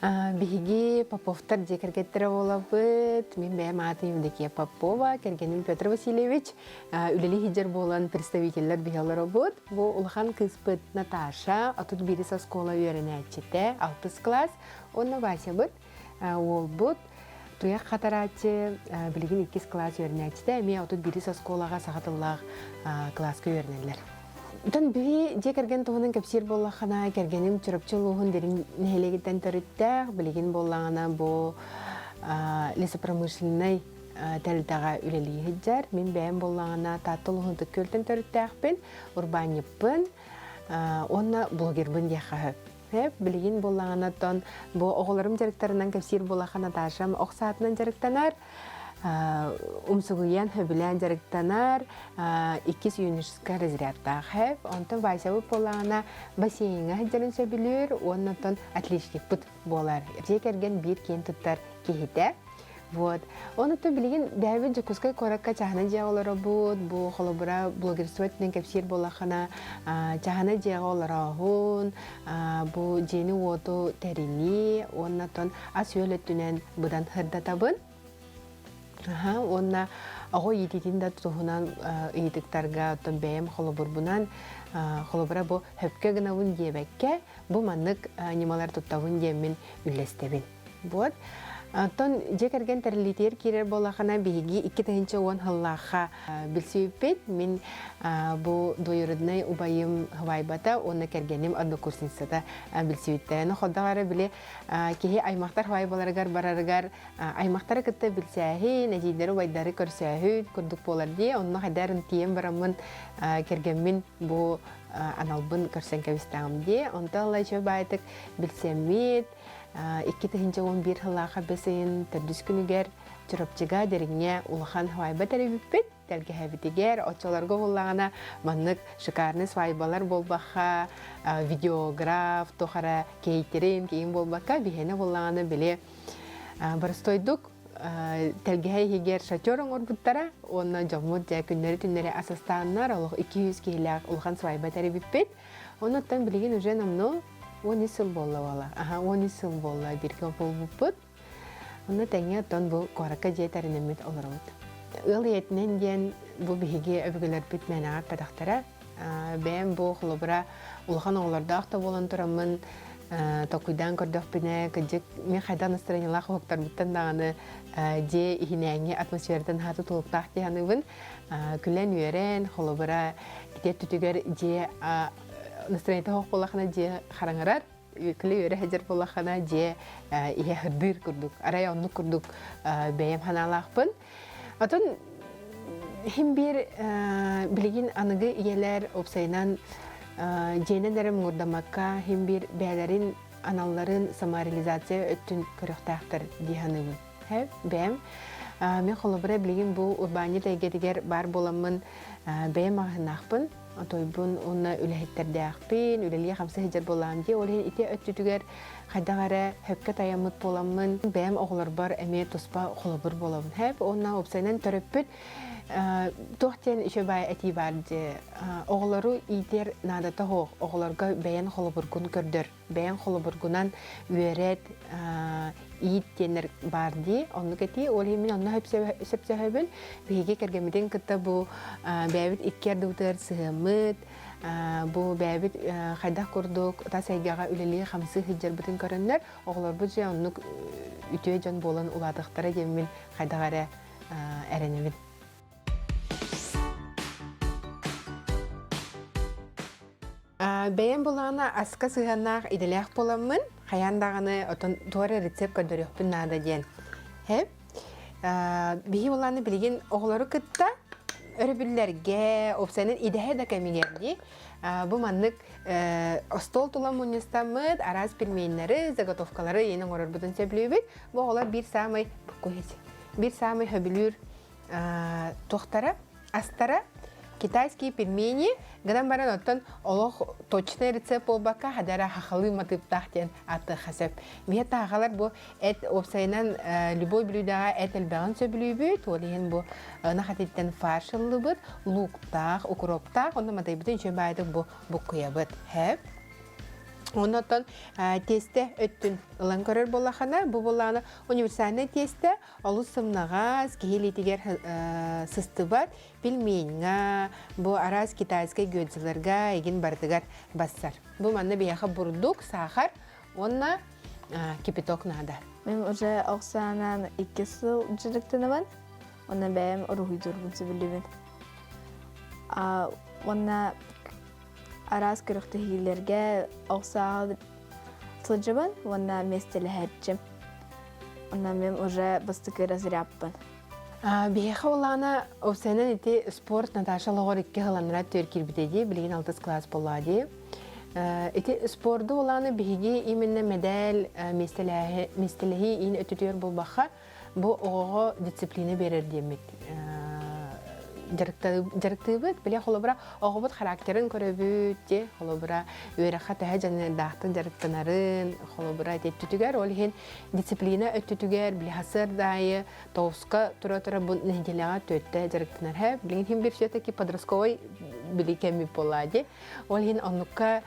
Биһиги Поповтар дьиэ кэргэттэрэ буолабыт. Мин бэйэм аатым Евдокия Попова, кэргэним Петр Васильевич. Үлэлии сылдьар буолан представителлэр биһи олоробут. Бу улахан кыыспыт Наташа, 31 оскуола үөрэнээччитэ, алтыс класс. Уонна Васябыт, уолбут, туйах хатарааччы, билигин иккис класс үөрэнээччитэ, эмиэ 31 оскуолаҕа саха тыллаах кылааска үөрэнэллэр. Оттон биһи дьиэ кэргэн туһунан кэпсиир буоллаххына, кэргэним Чурапчы улууһун Дириҥ нэһилиэгиттэн төрүттээх, билигин буоллаҕына бу лесопромышленнай тэрилтэҕэ үлэлии сылдьар. Мин бэйэм буоллаҕына Таатта улууһун Ытык Күөлтэн төрүттээхпин, урбаанньыппын уонна блогербын диэххэ сөп. Сөп, билигин буоллаҕына оттон бу оҕолорум дьарыктарынан кэпсиир буоллахха Наташам ох саатынан дьарыктанар, умсугуйан, сөбүлээн дьарыктанар, иккис юношескай разрядтаах хэп. Онтон Васябыт буоллаҕына бассейҥҥа сылдьарын сөбүлүүр уонна оттон отличникпыт буолар. Дьиэ кэргэн биир киэн туттар киһитэ. Вот. Онуттан билигин бэйэбит Дьокуускай куоракка чааһынай дьиэҕэ олоробут. Бу холобура блогерство өттүнэн кэпсиир буоллаххына, чааһынай дьиэҕэ олорооһун, бу дьиэни-уоту тэринии уонна оттон ас-үөл өттүнэн быдан сырдатабын. Аха, уонна оҕо иитиитин да туһунан ыйытыктарга оттон бэйэм холобурбунан холобура бу хөпкө гынабын диэбэккэ, бу маннык ньымалар туттабын диэммин үллэстэбин. Вот. Оттон дьиэ кэргэн тэриллиитигэр киирэр буоллахына, биһиги 2010 сыллаахха билсибиппит. Мин бу двоюроднай убайым хвайбата уонна кэргэним однокурсницата билсибиттэрэ. Ходох эрэ били киһи аймахтар хвайбаларыгар барарыгар аймахтары кытта билсээһин, эдьиийдэри убайдары көрсөөһүн курдук буолар дии. Онно хайдарын тиийэн бараммын кэргэммин бу аналбын көрсөн кэбистэҕим дии. Онтон ыла үчүгэй баайтык билсэммит, 2011 сыллаахха бэс ыйын төрдүс күнүгэр Чурапчыга Дириҥҥэ улахан свадьба тэрийбиппит. Тэлгэһэбитигэр оччолорго буллаҕына маннык шикарный свадьбалар буолбахха, видеограф, туох эрэ кейтерин, киин буолбакка, биһиэнэ буллаҕына били боростуойдук тэлгэһэ иһигэр шатер оҥорбуттара уонна дьоммут дьэ күннэри-түннэри ас астааннар олох 200 киһилээх улахан свадьба тэрийбиппит. Онуттан билигин уже номнуо 13 сыл буолла буола. Аха, 13 сыл буолла бииргэ буолбуппут. Онно тэҥҥэ оттон бу куоракка дьиэ тэринэммит олоробут. Ыал ийэтинэн диэн бу биһиги өбүгэлэрбит мээнэҕэ эппэтэхтэрэ. Бэйэм бу холобура улахан оҕолордоох да буолан тураммын толкуйдаан көрдөхпүнэ, кырдьык мин хайдах настроениелаах уһуктарбыттан даҕаны дьиэ иһинээҥҥи атмосфератын хаата тулуктаах дии саныыбын. Күлэн-үөрэн, холобура, ити өттүтүгэр дьиэ настроениета суох буоллахына дьиэ хараҥарар, күлэ-үөрэ сылдьар буоллахына дьиэ иһэ сырдыыр курдук. Арай оннук курдук бэйэм санаалаахпын. Отон иһин биир билигин аныгы ийэлэр уопсайынан дьиэнэн эрэ муҥурдаммакка иһин биир бэйэлэрин аналларын самореализация өттүн көрүөхтээхтэр дии саныыбын. Бэйэм мин холобура билигин бу урбаанньыт эйгэтигэр баар буоламмын бэйэм маҕаһыыннаахпын, отойбун уонна үлэһиттэрдээхпин, үлэлии-хамсыы сылдьар буоллаҕым дии. Ол иһин ити өттүтүгэр хайдах эрэ сөпкө тайаммыт буоламмын, бэйэм оҕолорбор эмиэ туспа холобур буолабын. Хэп уонна уопсайынан төрөппүт туох диэн үчүгэй этии баар дии. Оҕолору иитэр наадата суох, оҕолорго бэйэн холобургун көрдөр. Бэйэҥ холобургунан үөрэт, иит диэннэр баар дии. Оннук этии. Ол иһин мин онно сөпсөһөбүн. Биһиги кэргэммитин кытта бу бэйэбит икки ардыбытыгар сыһыаммыт, бу бэйэбит хайдах курдук тас эйгэҕэ үлэлии-хамсыы сылдьарбытын көрөннөр, оҕолорбут дьэ оннук үтүө дьон буолан улаатыахтара диэммин хайдах эрэ эрэнэбин. Бэйэм былаана аска сыһыаннаах идэлээх буоламмын, хайаан даҕаны отон туора рецепт көрдөрүөхпүн наада диэн. Хэп. Биһи былааны билигин оҕолору кытта өрөбүллэргэ, уопсайынан идэһэ да кэмигэр дии. Бу маннык остуол тула мунньустаммыт араас пельменнэри, заготовкалары иин оҥорорбутун сөбүлүүбүт. Бу оҕолор биир саамай биир саамай сөбүлүүр туохтара астара китайские пельмени гынан баран оттон олох точный рецепт буолбакка хадара хахалыы матыыптаах диэн ааттыахха сөп. Биһи таахалар бу эт уопсайынан любой блюдаҕа эт элбэҕин сөбүлүүбүт, ол иһин бу ынах этиттэн фарш ыллыбыт, лууктаах, укроптаах, онно матайбытын үчүгэй баайдык бу буккуйабыт. Хэп. Оннотон тиэстэ өттүн ылан көрөр буоллахына, бу буоллаҕына универсальнай тиэстэ олус сымнаҕас, киһи илиитигэр сыстыбат, пельменьҥа, бу араас китайскай гёдзаларга игин барытыгар бассар. Бу манна биһиэхэ бурдук, саахар уонна кипяток наада. Мин уже Оксанан икки сыл дьарыктанабын, уонна бэйэм уруһуйдуурбун сөбүлүүбүн. Уонна араас күрэхтэһиилэргэ охсааҕа сылдьабын уонна миэстэлэһээччим. Онно мин уже бастакы разрядпын. Биһиэхэ улаана уопсайынан ити спорт Наташа олоҕор икки сыланнара түөр киирбитэ дии, билигин алтыс класс буоллаҕа дии. Ити спорду улаана биһиги именно мэдээл миэстэлэһии иин өттүтүгэр буолбахха, Бу оҕоҕо дисциплина биэрэр диэммит дьарыктыыбыт. Били холобура оҕобут характерын көрөбүт, дии холобура үөрэххэ төһө дьаныардаахтык дьарыктанарын, холобура ити өттүтүгэр, ол иһин дисциплина өттүтүгэр били сарсыарда аайы тоҕуска тура-тура бу нэдиэлэҕэ түөртэ дьарыктанар һэ. Билигин иһин бир все-таки подростковай били кэммит буоллаа дии. Ол иһин оннукка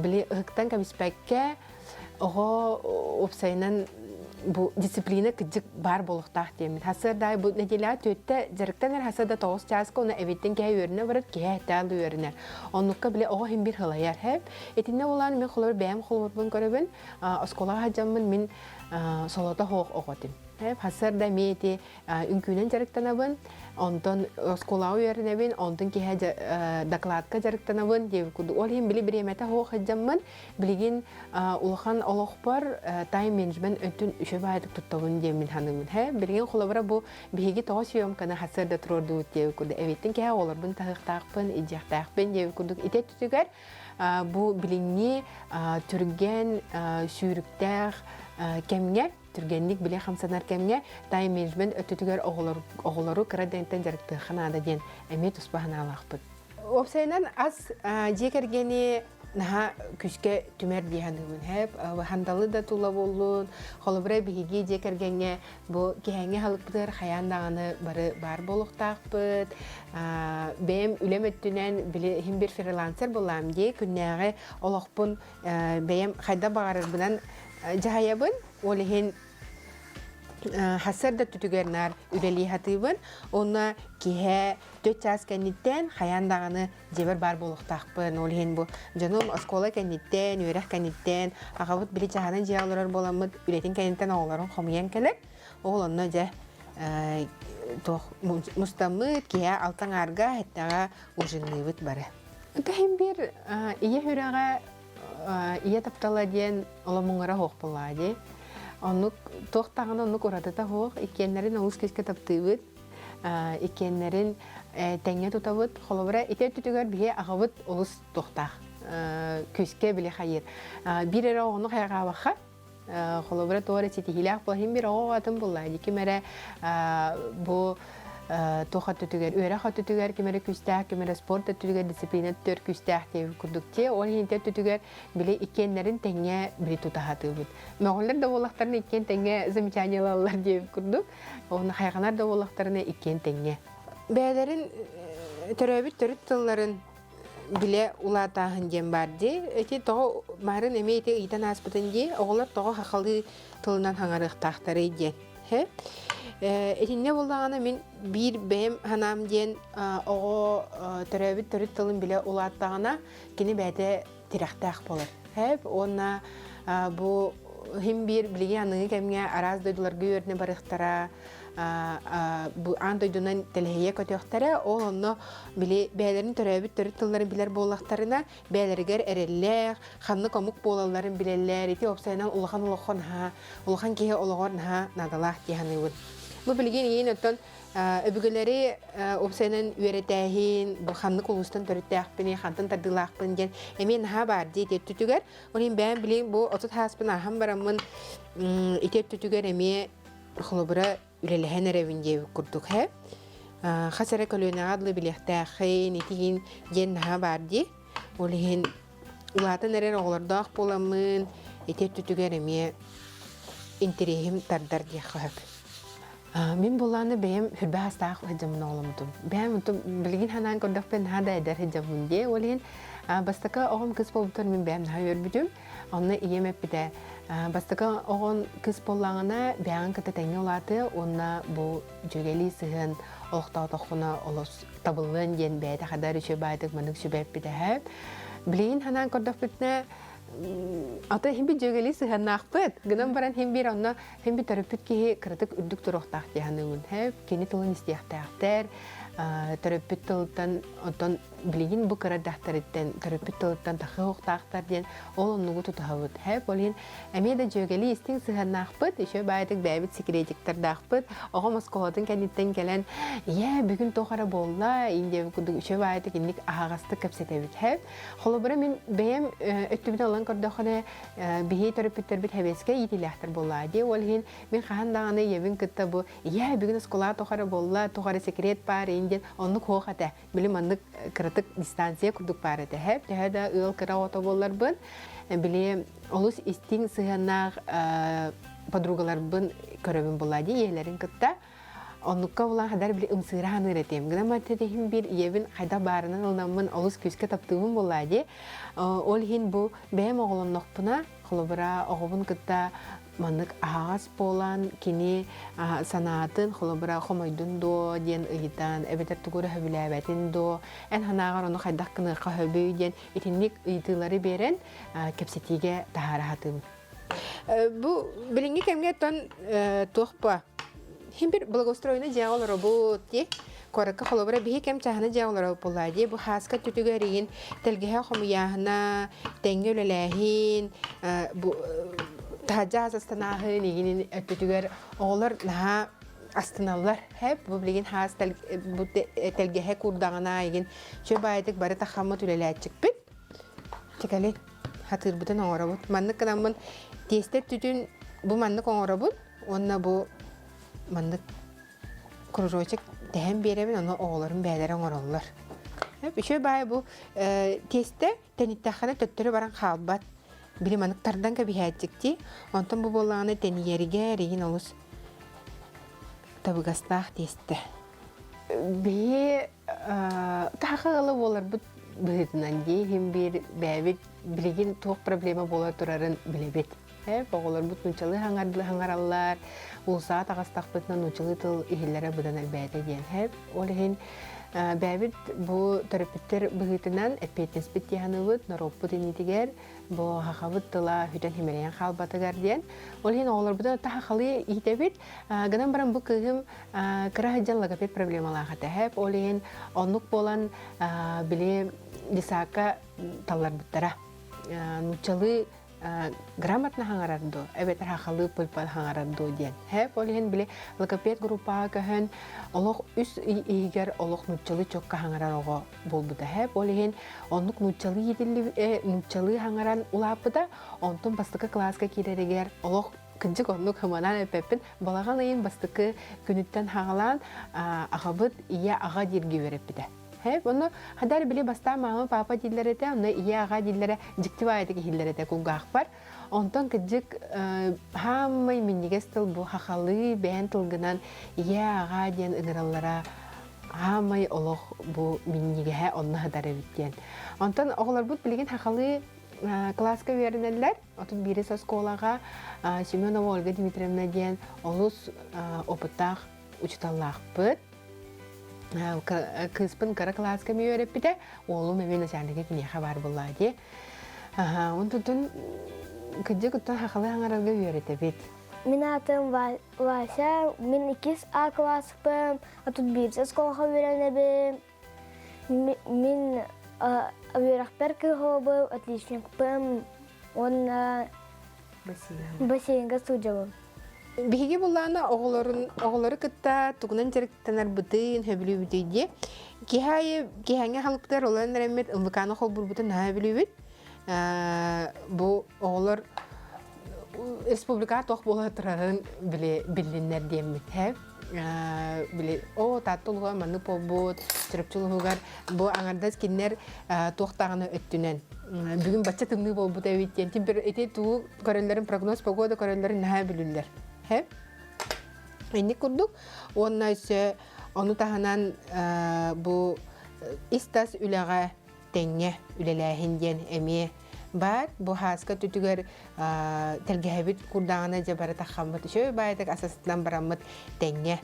били ыһыктан кэбиспэккэ Оҕо уопсайынан бу дисциплина кыдьык баар буолуохтаах диэммит. Хасыардаай бу нэдиэлэҕэ түөртэ дьарыктанар хасыарда тоҕус чааска уонна эбиттэн киһи үөрэнэ барар, киһи эттээл да үөрэнэр. Оннукка били оҕо иһин бир хылайар һэп. Итиннэ улаан мин холобур бэйэм холобурбун көрөбүн. Оскуолаҕа сылдьаммын мин солото суох оҕо этим. Хасыарда эмиэ ити үҥкүүнэн дьарыктанабын, онтон оскуолаҕа үөрэнэбин, онтон киһи докладка дьарыктанабын диэбит курдук. Ол иһин били бириэмэтэ суох сылдьаммын Билигин улахан олохпор тайм-менеджмент өттүн үчүгэй баайдык туттабын диэммин саныыбын. Һэ, билигин холобура бу биһиги тоҕо съемканы сарсыарда туруордубут диэбит курдук эбиттин кэһэ оҕолорбун таһыахтаахпын, илдьиэхтээхпин диэбит курдук ити өттүтүгэр бу билиҥҥи түргэн сүүрүктээх кэмҥэ түргэнник билэ хамсанар кэмҥэ тайм-менеджмент өттүтүгэр оҕолору кыра дэнтэн дьарыктыахха наада диэн эмиэ туспа санаалаахпыт. Уопсайынан ас дьиэ кэргэни наһаа күүскэ түмэр дии саныыбын. Һэп хандалы да тула буоллун, холобура биһиги дьиэ кэргэҥҥэ бу киһээҥҥи аһылыкпытыгар хайаан даҕаны бары баар буолуохтаахпыт. Бэйэм үлэм өттүнэн били иһин бир фрилансер буолаам дии күннээҕи олохпун бэйэм хайдах баҕарарбынан дьаһайабын. Ол иһин хасар да түтүгэр наар үлэлии сатыыбын. Уонна киһэ төрт чаас кэнниттэн хайаан даҕаны дьиэбэр баар буолуохтаахпын. Ол иһин бу дьонум оскуола кэнниттэн, үөрэх кэнниттэн, аҕабыт били чааһынан дьиэ олорор буоламмыт, үлэтин кэнниттэн оҕолорун хомуйан кэлэр. Ол онно дьэ туох мустаммыт, киһэ алта аҥаарга, эттэҕэ ужинныыбыт бары. Кэһин биир ийэ сүрэҕэ ийэ таптала диэн оломуҥара суох буоллаҕа дии. Оннук туох даҕаны оннук уратыта суох. Иккиэннэрин олус күүскэ таптыыбыт. Иккиэннэрин тэҥҥэ тутабыт. Холобура, ити өттүтүгэр биһи аҕабыт олус туохтаах. Күүскэ били хайыыр. Биир эрэ оҕону хайҕаабахха, холобура туох эрэ ситиһиилээх буола иһин биир оҕо атын булла ким эрэ бу туох өттүтүгэр үөрэх өттүтүгэр ким эрэ күүстээх ким эрэ спорт өттүтүгэр дисциплина өттүгэр күүстээх диэбит курдук те ол иһин өттүтүгэр били иккиэннэрин тэҥҥэ били тутаһатыыбыт мөҕүллэр да буоллахтарына иккиэн тэҥҥэ замечание ылаллар диэбит курдук уонна хайҕанар да буоллахтарына иккиэн тэҥҥэ бэйэлэрин төрөөбүт төрүт тылларын билэ улаатааһын диэн баар дии. Ити тоҕо марын эмиэ ити ыйтан ааспытын дии. Оҕолор тоҕо хахалыы тылынан хаҥарыахтаахтарый диэн. Хэ? Итиннэ буоллаҕына мин биир бэйэм санаам диэн оҕо төрөөбүт төрүт тылын билэ улааттаҕына кини бэйэтэ тирэхтээх буолар. Хэп уонна бу хим биир билигин аныгы кэмҥэ араас дойдуларга үөрэнэ барыахтара бу аан дойдунан тэлэһийэ көтүөхтэрэ ол онно били бэйэлэрин төрөөбүт төрүт тылларын билэр буоллахтарына бэйэлэригэр эрэллээх ханнык омук буолалларын билэллэр ити уопсайынан улахан олоххо наһаа улахан киһи олоҕор наһаа наадалаах дии саныыбын бу билигин иин оттон өбүгэлэри уопсайынан үөрэтээһин бу ханнык улуустан төрүттээхпиний хантан тардыылаахпын диэн эмиэ наһаа баар дии ити өттүтүгэр ол иһин бэйэм билигин бу 30 сааспын ааһан бараммын ити өттүтүгэр эмиэ холобура үлэлэһэн эрэбин диэбит курдук һэ хас эрэ көлүөнэҕэ дылы билиэхтээххин итигин диэн наһаа баар дии ол иһин улаатан эрэр оҕолордоох буоламмын ити өттүтүгэр эмиэ интэриэһим тардар диэххэ сөп Мин булааны бэйэм хүрбэ астаах сылдьаммын оҕоломмутум. Бэйэм онтон билигин санаан көрдөхпүнэ наһаа да эдэр сылдьаммын дии. Ол иһин. Бастакы оҕом кыс буолбутар мин бэйэм наһаа үөрбүтүм. Онно ийэм эппитэ, бастакы оҕон кыс буоллаҕына бэйэҕин кытта тэҥҥэ улаатыа уонна бу дьүөгэлии сыһыан олохтоотоххуна олус табыллыан диэн бэйэтэ хадаар үчүгэй баайдык маннык сүбэ эппитэ. Билигин санаан көрдөхпүтүнэ, ата иһин бит дьүөгэлии сыһыаннаахпыт. Гынан баран иһин биир онно иһин бит төрөппүт киһи кыратык үрдүк туруохтаах дии саныыбын. Кини тылын истиэхтээхтэр, төрөппүт тылыттан оттон билигин бу кыра эрдэхтэриттэн төрөппүт тылыттан тахыа диэн ол оннугу тутуһабыт. Хэп ол иһин эмиэ да дьүөгэлии истиҥ сыһыаннаахпыт, еще баайдык бэйэбит секретиктардаахпыт. Оҕом оскуолатын кэнниттэн кэлэн, ийээ, бүгүн туох эрэ буолла, диэбит курдук үчүгэй баайдык инник аһаҕастык кэпсэтэбит. Хэп холобура мин бэйэм өттүбүн ылан көрдөххүнэ, биһи төрөппүттэрбит хэбиэскэ иитилээхтэр буоллаа дии. Ол иһин мин хаһан даҕаны ийэбин кытта бу ийээ, бүгүн оскуолаҕа туох эрэ буолла, туох эрэ секрет баар диэн оннук суох этэ. Били маннык кыратык дистанция курдук баар этэ. Төһө да ыал кыра оҕото буолларбын, били олус истиҥ сыһыаннаах подругаларбын көрөбүн буолла дии ийэлэрин кытта. Оннукка булан хадар били ымсыыра ханыыр этим. Гынан тэтиһим биир ийэбин хайдах баарынан ылынаммын олус күүскэ таптыыбын буолла дии. Ол иһин бу бэйэм оҕолоннохпуна, холобура оҕобун кытта маннык аһаҕас буолан кини санаатын холобура хомойдун дуо диэн ыйытан эбэтэр тугу эрэ сөбүлээбэтин дуо эн санааҕар ону хайдах гыныахха сөбүй диэн итинник ыйытыылары биэрэн кэпсэтиигэ таһаара сатыыбын. Бу билиҥҥи кэмҥэ оттон туох ба Хим бир благоустроенный дьиэҕэ олоробут дии. Куоракка холобура биһи кэм чааһына дьиэҕэ олоробут буоллаа дии. Бу хааска түтүгэр игин тэлгэһэ хомуйааһына, тэҥҥэ үлэлээһин, бу таһырдьа аастанааһын игинин өттүтүгэр оҕолор наһаа астыналлар. Хэп бу билигин хаас бу тэлгэһэ куурдаҕына игин чө баайдык бары тахаммыт үлэлээччикпит. Чекали хатыырбытын оҥоробут. Маннык гынаммын тиэстэ өттүтүн бу маннык оҥоробут уонна бу маннык кружочек тэһэн биэрэбин, ону оҕолорум бэйэлэрэ оҥороллор. Үчүгэй баайы бу тиэстэ тэниттэххинэ төттөрү баран хаалбат. Били маннык тардан кэбиһээччиктии. Онтон бу буоллаҕына тэнийэригэр эригин олус табыгастаах тиэстэ. Биһи таха ыала буоларбыт быһыытынан дии иһин биир бэйэбит билигин туох проблема буола турарын билэбит. Оҕолорбут нууччалыы хаҥараллар, уулусаҕа таҕыстахпытына нууччалыы тыл иһиллэрэ быдан элбээтэ диэн. Ол иһин бэйэбит бу төрөппүттэр быһыытынан эппиэтинэспит дии саныыбыт, норуоппут иннитигэр бу сахабыт тыла сүтэн химэрийэн хаалбатыгар диэн. Ол иһин оҕолорбутун сахалыы иитэбит. Гынан баран бу кыыһым кыра сылдьан логопед проблемалаах этэ. Ол иһин оннук буолан били десакка талларбыттара. Нууччалыы грамотно хаҥарар дуо эбэтэр хахалыы пульпан хаҥарар дуо диэн хэп ол иһин били логопед группаҕа көһөн олох үс ый иһигэр олох нууччалыы чокка хаҥарар оҕо буолбута хэп ол иһин оннук нууччалыы иитиллиб нууччалыы хаҥаран улааппыта онтон бастакы кылааска киирэригэр олох кырдьык оннук хыманан эппэппин балаҕан ыйын бастакы күнүттэн хаҕалаан аҕабыт ийэ аҕа дииргэ үөрэппитэ Һэ, онно хадар били бастаан маама папа дииллэр этэ, онно ийэ аҕа дииллэрэ дьикти баайытык иһиллэр этэ кулгаахпар. Онтон кырдьык хааммай минньигэс тыл бу хахалыы бэйэн тылгынан ийэ аҕа диэн ыҥыраллара хаамай олох бу минньигэһэ онно сытар эбит диэн. Онтон оҕолорбут билигин хахалыы кылааска үөрэнэллэр. 31 оскуолаҕа Семенова Ольга Дмитриевна диэн олус опыттаах учуталлаахпыт. Кыыспын кыра кылааска эмиэ үөрэппитэ, уолум эмиэ начальнига киниэхэ баар буоллаа дии. Онтутун кырдьык оттон хахалыы хаҥарарга үөрэтэбит. Мин аатым Вася, мин иккис А кылааспын, а тут биирдэ оскуолаҕа үөрэнэбин. Мин үөрэхпэр кыһобум, отличникпын уонна бассейнга сылдьабын. Биһиги буллаана оҕолорун оҕолору кытта тугунан дьарыктанарбытын сөбүлүүбүтүй дии. Киһи аайы киһээҥҥэ халыптар олорон эрэммит МВК-ны холбуурбутун наһаа сөбүлүүбүт. Бу оҕолор республикаҕа туох буола турарын били биллиннэр диэммит. Били оо Таатта улууһугар маннык буолбут, Чурапчы улууһугар бу аҥардас кинилэр туох даҕаны өттүнэн бүгүн бачча тымныы буолбут эбит диэн ити тугу көрөллөрүн прогноз погода көрөллөрүн наһаа билиллэр. Һэ? Инник курдук уонна өссө ону таһынан бу ис-тас үлэҕэ. тэҥҥэ үлэлээһин диэн эмиэ баар. Бу хааска түтүгэр тэлгэһэбит курдаҕына дьэ бары таххаммыт үчүгэй баайдык асастынан бараммыт тэҥҥэ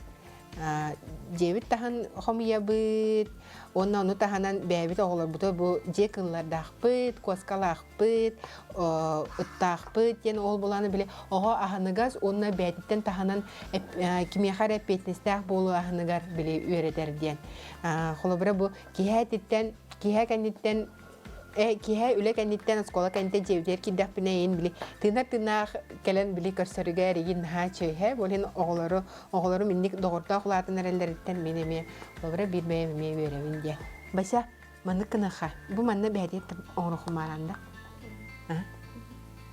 дьиэбит таһын хомуйабыт уонна ону таһынан бэйэбит оҕолорбуту бу дьиэ кыллардаахпыт, куоскалаахпыт, ыттаахпыт диэн ол буланы били оҕо аһыныгас уонна бэйэтиттэн таһынан кимиэхэ эрэ эппиэтинэстээх буолуу аһыныгар били үөрэтэр диэн. Холобура бу киһи этиттэн киһи кэнниттэн киһи үлэ кэнниттэн оскуола кэнниттэн дьиэбитигэр киирдэхпинэ иин били тыынар тыыннаах кэлэн били көрсөрүгэр игин наһаа чөйһэ ол иһин оҕолору оҕолорум инник доҕордоох улаатан эрэллэриттэн мин эмиэ холобура биир бэйэм эмиэ үөрэбин диэн Бася маннык гыныха бу манна бэйэтигэр оҥорохумааранда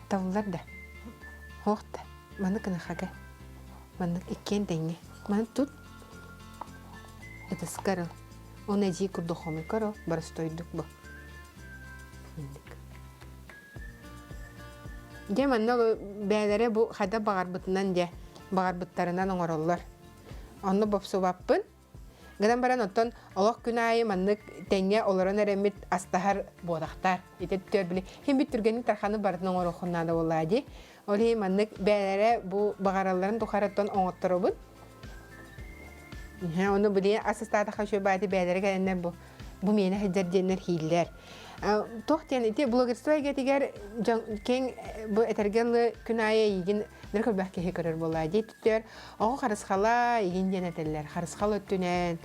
табыллар да хоох да маннык гыныхага маннык иккиэн тэҥҥэ маны тут ытыскар ыл Оны эдьиий курдук хомуйкар боростуойдук бу. Дьэ манна бээлэрэ бу хайда баҕарбытынан дьэ баҕарбыттарынан оҥороллор. Онно бопсубаппын. Гынан баран оттон олох күн аайы маннык тэҥҥэ олорон эрэммит астаһар буолахтар. Ити түөр били хим бит түргэнник тарханы барытын оҥоруоххун наада буоллаа дии. Ол иһин маннык бээлэрэ бу баҕаралларын тухарыттан оҥотторобун. Ону били ас астаатахха үчүгэй баайты бээлэрэ кэлэннэр бу бу миэнэ сылдьар диэннэр хииллэр. Туох диэн ити блогерство эйгэтигэр дьон киэҥ бу этэргэ дылы күн аайы эйигин нөр көрбөх киһи көрөр буоллаа дии түттүөр оҕо харысхала игин диэн этэллэр. Харысхал өттүнэн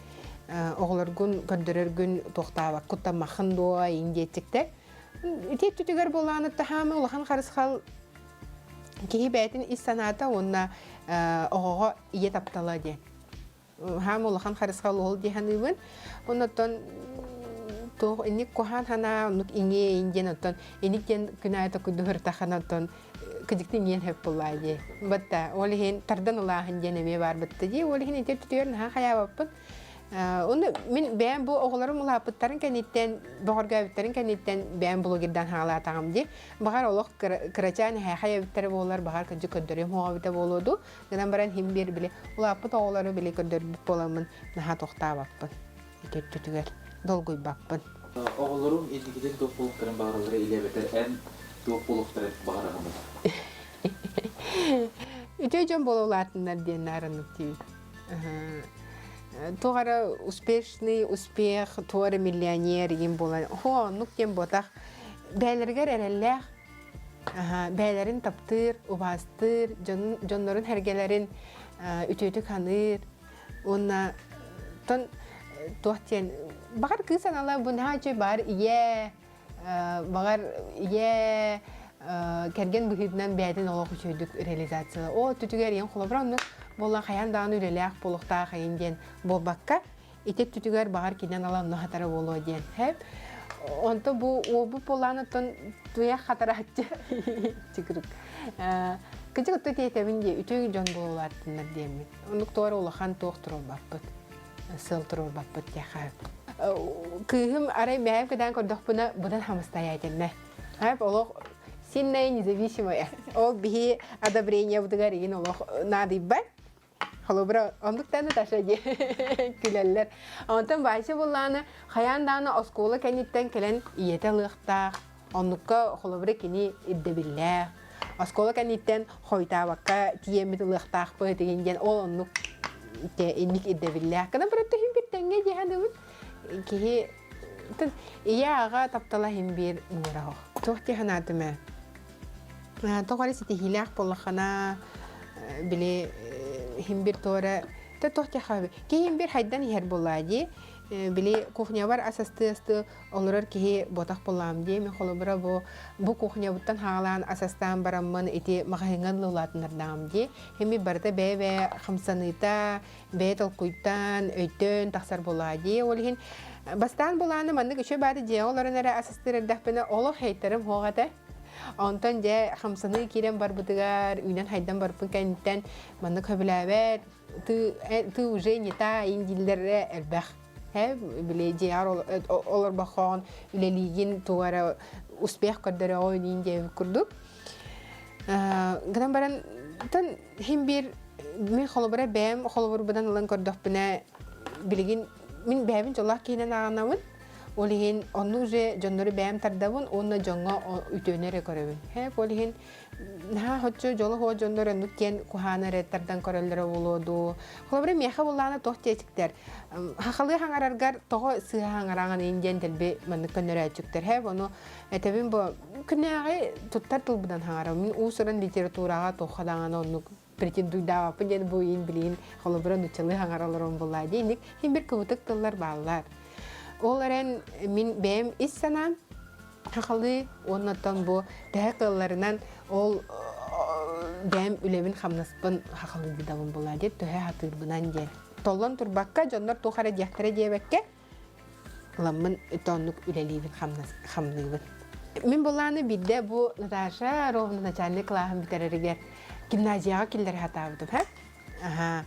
оҕолоргун көрдөрөргүн туохтаабаккын куттаммаххын дуо игин диэччиктэр. Ити өттүтүгэр буолааны таһаама улахан харысхал киһи бэйэтин ис санаата уонна оҕоҕо ийэ таптала диэн. Хаам улахан харысхал ол дии саныыбын. Оннуттан туох инник куһаан санаа оннук иҥиэ ин диэн оттон иник диэн күн аайы токуйдуһуртахана оттон кыдьыкты иҥиэн хөп буоллаа дии. Батта ол иһин тардан ылааһын диэн эмиэ баар бытта дии. Ол иһин ити түтүгэр наһаа хайаабаппын. Оны мин бэйэм бу оҕолорум улааппыттарын кэнниттэн, бөҕөргөөбүттэрин кэнниттэн бэйэм блогердан хаалаатаҕым дии. Баҕар олох кырачаан эһээхэй эбиттэрэ буолар, баҕар кырдьык көрдөрүөм суоҕа эбитэ буолуо дуу. Гынан баран иһин биэр били улааппыт оҕолору били көрдөрбүт буоламмын наһаа тохтообоппун. Ити өттүтүгэр долгуйбаппын. Оҕолоруҥ инникитин туох буолуохтарын баҕараллара илэ эбэтэр эн туох буолуохтарын баҕараҕыный? Үтүө дьон буола улаатыннар диэн наарыннык диибин. Туох эрэ успешный успех, туох эрэ миллионер игин буолан, хо оннук диэн буотах бэйэлэригэр эрэллээх, бэйэлэрин таптыыр, убаастыыр, дьоннорун сэргэлэрин үтүөтүк саныыр уонна тон туох диэн баҕар кыыс анала бу наһаа үчүгэй баар ийэ баҕар ийэ кэргэн быһыытынан бэйэтин олох үчүгэйдик реализацияла о өттүтүгэр ийэн холобура оннук буолла хайаан даҕаны үлэлээх буолуохтаах айын диэн буолбакка ити өттүтүгэр баҕар кинен ала онно хатара буолуо диэн хэп онто бу уолбут буолаан оттон туйах хатарааччы чикирик кыдьык отто тиэтэбин дии үтүө дьон буолааттыннар диэммит оннук туора улахан туох туруорбаппыт сыл туруорбаппыт диэхэ. Кыыһым арай мэһэм кэдээн көрдөхпүнэ быдан самостоятельная. Хайп олох сильная независимая. Ол биһи одобрениебытыгар игин олох наадыйбат. Холобура, оннук Наташа дии күлэллэр. Онтон Вася буллааны хайаан даҕаны оскуола кэнниттэн кэлэн ийэтэ ылыахтаах. Оннукка холобура кини ирдэбиллээх. Оскуола кэнниттэн хойутаабакка тиийэммит ылыахтаахпыт игин диэн ол оннук инник ирдэбиллээх. Гынан баран иһин бир тэҥҥэ дии саныыбын. Киһи ийэ аҕа таптала иһин биир муҥура оһох. Туох дии санаатым ээ? Тоҕо эрэ ситиһиилээх буоллаххына били иһин бир туора туох диэххэ киһи иһин бир хайдан иһэр буоллаа дии. Били кухнябар ас астыы-астыы олорор киһи ботах буоллаҕым дии. Мин холобура бу бу кухнябыттан хаалаан ас астаан бараммын ити маҕаһыыҥҥа ыллаатыннардаҕым дии. Эми барыта бэйэ-бэйэ хамсаныыта, бэйэ толкуйтан, өйтөн тахсар буоллаҕа дии. Ол иһин бастаан булааны маннык үчүгэй бааты дьиэҕэ олорон эрэ ас астыыр эрдэхпинэ олох хейтерим суох этэ. Онтон дьэ хамсаныы киирэн барбытыгар, үүнэн-хайдан барбыт кэнниттэн маннык сөбүлээбэт, ты, ты уже не та ин дииллэрэ элбэх. Били дьиэҕэр олорбохоон үлэлиигин тугу эрэ успех көрдөрөҕүн иин диэбит курдук. Гынан баран тан хим биир мин холобура бэйэм холобурбунан ылан көрдөхпүнэ билигин мин бэйэбин дьоллоох киһинэн ааҕынабын. Ол иһин оннук уже дьоннору бэйэм тардабын уонна дьоҥҥо үтүөнү эрэ көрөбүн. Һэ, ол иһин наһаа хоччу дьолу хуо дьоннор оннук диэн куһааны эрэ тардан көрөллөрө буолуо дуу. Холобура миэхэ буоллаҕына туох диэчиктэр хахалыы хаҥараргар тоҕо сыыһа хаҥараҥын иин диэн дэлби маннык көннөрөөччүктэр. Һэ, ону этэбин бу күннээҕи туттар тылбынан хаҥарабын. Мин уус-уран литератураҕа туохха даҕаны оннук претендуйдаабаппын диэн бу иин билигин холобура нуччалыы хаҥара олорон буоллаа дии инник хин бир кыбытык тыллар бааллар. Ол эрэн мин бэйэм ис санаам хахалыы уоннаттан бу төһө кыалларынан ол бэйэм үлэбин хамнаспын хахалыы дабын буолаа диэн төһө хатыырбынан диэн толлон турбакка дьоннор туох эрэ диэхтэрэ диэбэккэ Ыламмын оннук үлэлиибин, хамныыбын. Мин былааны биирдэ бу Наташа ровно начальный кылааһын бүтэрэригэр гимназияҕа киллэрэ сатаабытым. Аха.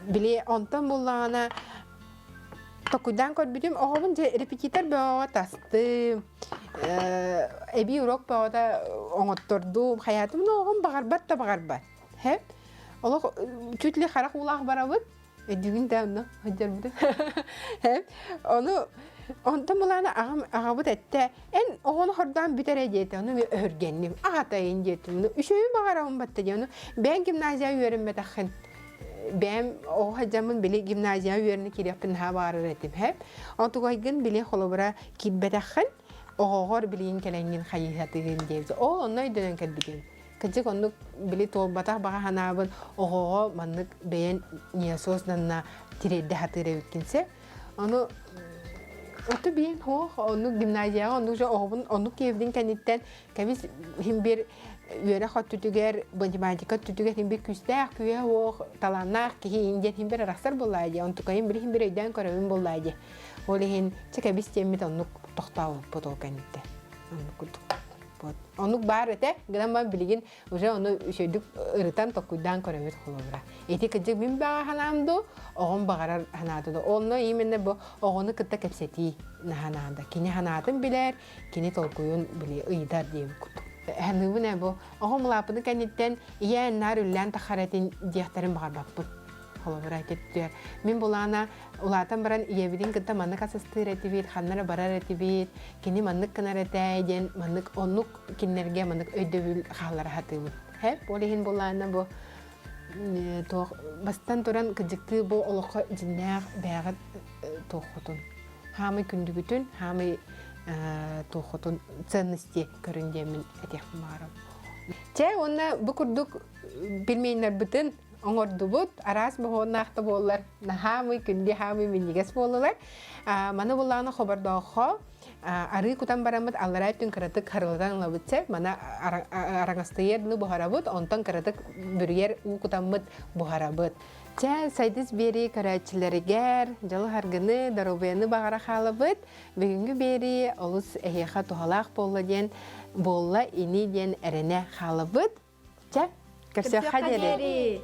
Били онтон буллаҕына токуйдаан көрбүтүм оҕобун дьэ репетитор бөҕөҕө тастым эбии урок бөҕөтө оҥоттордум хайаатым оҕом баҕарбат да баҕарбат һэ олох чуть ли харах уулаах барабыт Өйдүүгүн да онно сылдьарбытым. Ону онтон былаана аҕам аҕабыт эттэ эн оҕону хордоон бүтэрэ диэтэ ону мен өһүргэнним аҕатайын диэтим ону үчүгэйи баҕарабын батта диэн ону бэйэм гимназияҕа үөрэммэтэххин бэйэм оҕо сылдьаммын били гимназияҕа үөрэнэ киириэхпин наһаа баҕарар этим һэ онтугайгын били холобура киирбэтэххин оҕоҕор билигин кэлэҥҥин хайыһатыгын диэбит ол онно өйдөнөн кэлбитим Кырдьык оннук били туолбатах баҕа санаабын оҕоҕо маннык бэйэн неосознанно тириэрдэ сатыыр эбиккин сэ. Ону оту биин хуох оннук гимназияҕа оннук же оҕобун оннук киэбдин кэнниттэн кэбис иһин бир үөрэх өттүтүгэр математика өттүтүгэр иһин бир күүстээх күүһэ уох талааннаах киһи иһин диэн иһин бир арахсар буоллаа дии онтукайын бир иһин бир өйдөөн көрөбүн буоллаа дии ол иһин чэ кэбис диэммит оннук тохтообуппут ол кэнниттэн оннук курдук Вот. Оннук баар этэ, гынан баран билигин уже ону үчүгэйдик ырытан, толкуйдаан көрөбүт холобура. Ити кырдьык мин баҕа санаам дуу, оҕом баҕарар санаата дуу. Онно именно бу оҕону кытта кэпсэтии наһаа наада. Кини санаатын билэр, кини толкуйун били ыйытар диэн курдук. Саныыбын ээ бу оҕом улааппытын кэнниттэн ийээ наар үллээн таххар этин диэхтэрин баҕарбаппын. Холобура этиттэр. Мин булаана улаатан баран ийэбитин кытта маннык асастыыр этибит, ханна эрэ барар этибит, кини маннык гынар этэ диэн маннык оннук кинилэргэ маннык өйдөбүл хааллара сатыыбын. Һэ, ол иһин булаана бу туох бастан туран кыдьыктыы бу олоххо дьиннээх бэйэҕит туоххутун хаамый күндүгүтүн хаамый туоххутун ценности көрүн диэммин этиэхпин баҕарабын. Чэ уонна бу курдук пельменнарбытын оҥордубут. Араас моһуоннаах да буоллар, наһаамый күндү хаамый минньигэс буоллулар. Маны буллаҕына хобордооххо арыы кутан бараммыт аллараа өттүн кыратык харылатан ылабыт сэ мана араҥастыйар дылы буһарабыт, онтон кыратык бүрүйэр уу кутаммыт буһарабыт. Чэ, сайдыс биэрии көрөөччүлэригэр дьолу-саргыны, доруобуйаны баҕара хаалабыт. Бүгүҥҥү биэрии олус эһиэхэ туһалаах буолла диэн буолла ини диэн эрэнэ хаалабыт. Чэ, көрсүөххэ диэри.